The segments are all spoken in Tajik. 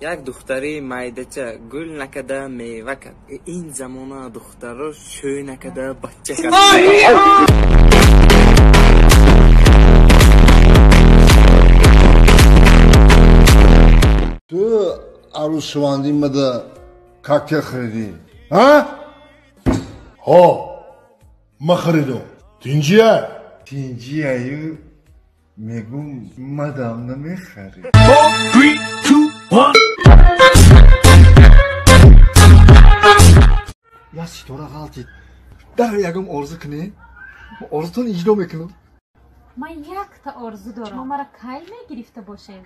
Як духтари майдача гул накада мева кард. Ин замона духтаро шӯй накада бача кард. Ту арӯсшавандӣ мада коктейл харидӣ? Ҳа? Ҳо, ма харидам. Тинҷия? Тинҷияю мегум мадам намехарӣ. 4, 3, 2, 1. Я ситора ғалтид. Дар ягон орзу кунӣ? Орзутон иҷро мекунам. Ман якта орзу дорам. Шумо мара кай мегирифта бошед?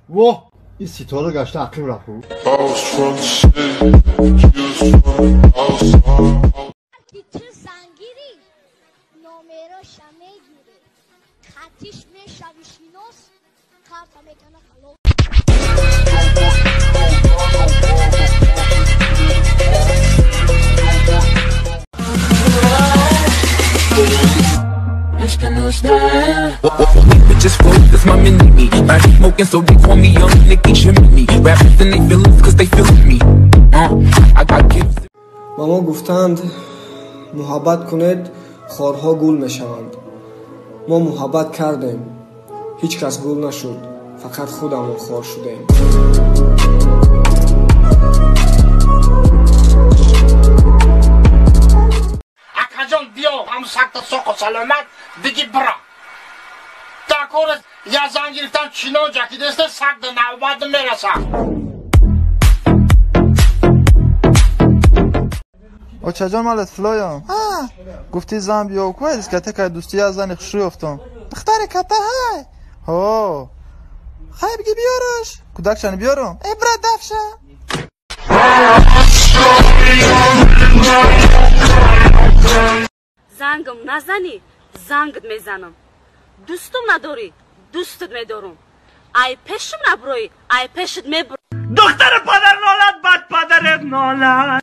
Воҳ, ин ситора гашта ақиб рафт. Ту зангирӣ, номероша мегирӣ, хатиш мешавӣ шинос, карта мекана халос. Bitches float, this my mini me. I smoking, so they call me Young Nicky Chimney. Rappers and they feelings, cause they feeling me. I got kids. Ба мо гуфтанд муҳаббат кунед, хорҳо гул мешаванд. Мо муҳаббат кардем, ҳеҷ кас гул нашуд, фақат худамон хор шудем. Акаҷон, биё, ҳам сакта соқу саломат, диги бира. Такорес, я занг гирифтам, чинон ҷакидеста, сакта навбат мерасам. Очаҷон, ман лутфуллоям. Гуфтӣ зан биё, куай дискотекаи дӯстӣ як зани хушрӯ ёфтам. Духтари ката ҳай. Ҳо. Хай биги биёраш. Кӯдакшани биёрам. Э, брат, дафша. Зангам назанӣ, зангат мезанам. Дӯстум надорӣ, дӯстат медорам. Ай пешам набурӯӣ, ай пешат мебурам. Духтари падар нолад, бад падарат нолад.